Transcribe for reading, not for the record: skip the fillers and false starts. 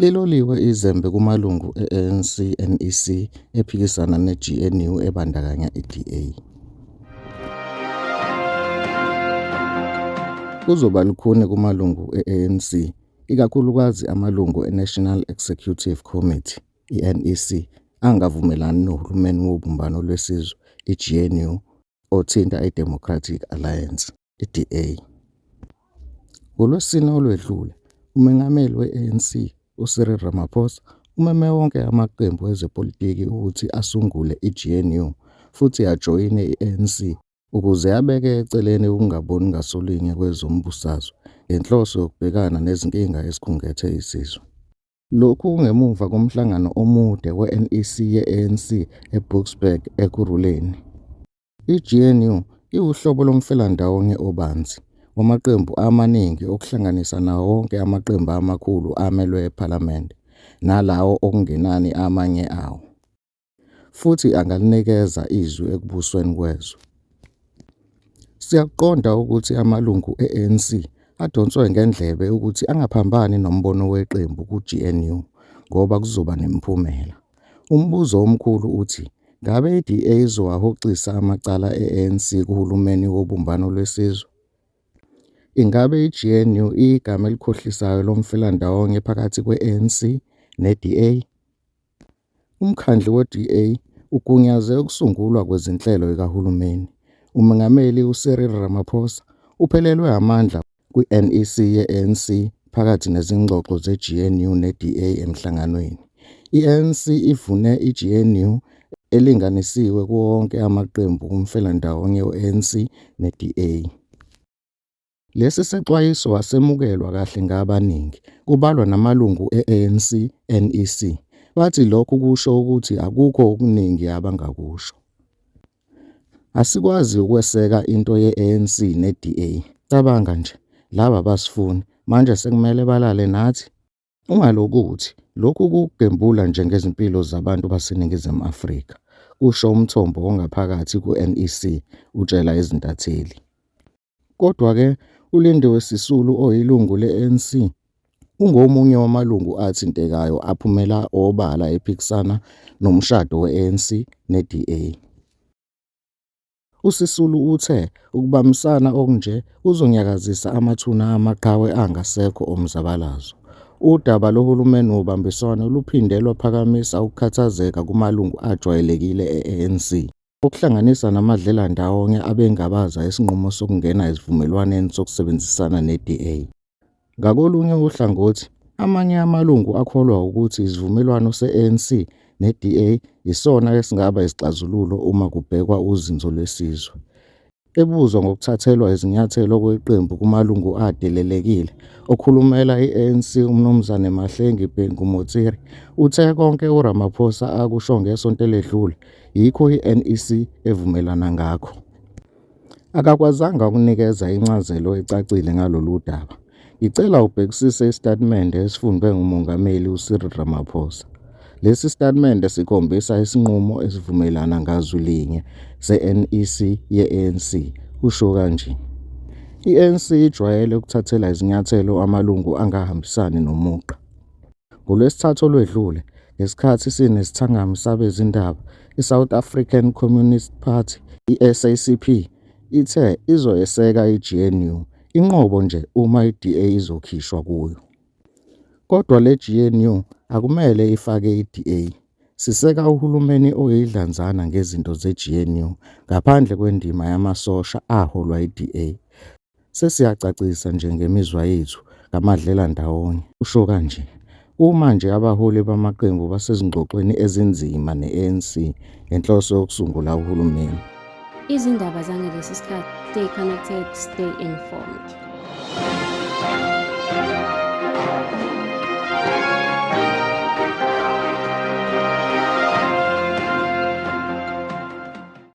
Liloliwe izembe kumalungu e-ANC NEC ephikisana ne-GNU ebandakanya i-DA. Kuzoba lukhuni kumalungu e-ANC, ikakhulukazi amalungu e-National Executive Committee, i-NEC, angavumelani noHulumeni Wobumbano Lwesizwe, i-GNU, othinta iDemocratic Alliance, i-DA. NgoLwesine olwedlule, uMengameli we-ANC uCyril Ramaphosa umeme wonke amaqembu ezepolitiki ukuthi asungule i-GNU futhi ajoyine i-ANC ukuze abeke eceleni ukungaboni ngasolinye kwezombusazwe ngenhloso yokubhekana nezinkinga ezikhungethe isizwe. Lokhu kungemuva komhlangano omude we-NEC ye-ANC eBoksburg, Ekurhuleni. I-GNU iwuhlobo lomfelandawonye obanzi, wamaqembu amaningi okuhlanganisa nawo wonke amaqembu amakhulu amelwe ePhalamende, nalawo okungenani amanye awo, futhi angalinikeza izwi ekubusweni kwezwe. Siyakuqonda ukuthi amalungu e-ANC adonswe ngendlebe ukuthi angaphambani nombono weqembu ku-GNU ngoba kuzoba nemiphumela. Umbuzo omkhulu uthi ngabe i-DA izowahoxisa amacala e-ANC kuHulumeni Wobumbano Lwesizwe? Ingabe i-GNU iyigama elikhohlisayo lomfelandawonye phakathi kwe-ANC ne-DA? Umkhandlu we-DA ugunyaze ukusungulwa kwezinhlelo zikahulumeni. UMengameli uCyril Ramaphosa uphelelwe amandla kwi-NEC ye-ANC phakathi nezingxoxo ze-GNU ne-DA emhlanganweni. I-ANC ivune i-GNU elinganisiwe kuwo wonke amaqembu kumfelandawonye we-ANC ne-DA. Lesi sexwayiso asemukelwa kahle ngabaningi, kubalwa namalungu e-ANC NEC. Bathi lokhu kusho ukuthi akukho okuningi abangakusho. Asikwazi ukweseka into ye-ANC ne-DA. Cabanga nje, laba abasifuni, manje sekumele balale nathi? Ungalokothi, lokhu kuwukugembula nje ngezimpilo zabantu baseNingizimu Afrika, kusho umthombo ongaphakathi ku-NEC utshela izintatheli. Kodwa-ke, uLindiwe Sisulu oyilungu le-ANC ungomunye wamalungu athintekayo aphumela obala ephikisana nomshado we-ANC ne-DA. USisulu uthe ukubambisana okunje kuzonyakazisa amathuna amaqhawe angasekho omzabalazo. Udaba lohulumeni wobambiswano luphinde lwaphakamisa ukukhathazeka kumalungu ajwayelekile e-ANC. Okuhlanganisa namadlelandawonye abengabaza isinqumo sokungena esivumelwaneni sokusebenzisana ne-DA. Ngakolunye uhlangothi, amanye amalungu akholwa wukuthi isivumelwano se-ANC ne-DA yisona esingaba yisixazululo uma kubhekwa uzinzo lwesizwe. Ebuzwa ngokuthathelwa izinyathelo kweqembu kumalungu adelelekile, okhulumela i-ANC uMnumzane Mahlengi Bhengu-Motsiri uthe konke uRamaphosa akusho ngesonto eledlule yikho i-NEC evumelana ngakho. Akakwazanga ukunikeza incazelo ecacile ngalolu daba. Ngicela ubhekisise isitatimende esifundwe nguMongameli uCyril Ramaphosa. Lesi sitatimende sikhombisa isinqumo esivumelana ngazwi linye se-NEC ye-ANC, usho kanje. I-ANC ijwayele ukuthathela izinyathelo amalungu angahambisani nomugqa. NgoLwesithathu olwedlule, ngesikhathi sinesithangami sabezindaba, iSouth African Communist Party, i-SACP, ithe izoyeseka iGNU, inqobo nje uma iDA izokhishwa kuyo. Kodwa le GNU akumele ifake iDA. Siseka uhulumeni oyidlanzana ngezinto zeGNU ngaphandle kwendima yamasosha aholwa iDA. Sesiyacacisa nje ngemizwa yethu ngamadlelandawonye, usho kanje. Kumanje abaholi bamaqembu basezingxoxweni ezinzima ne-ANC ngenhloso yokusungula uhulumeni. Izindaba zangalesi sikhathi. Stay connected, stay informed.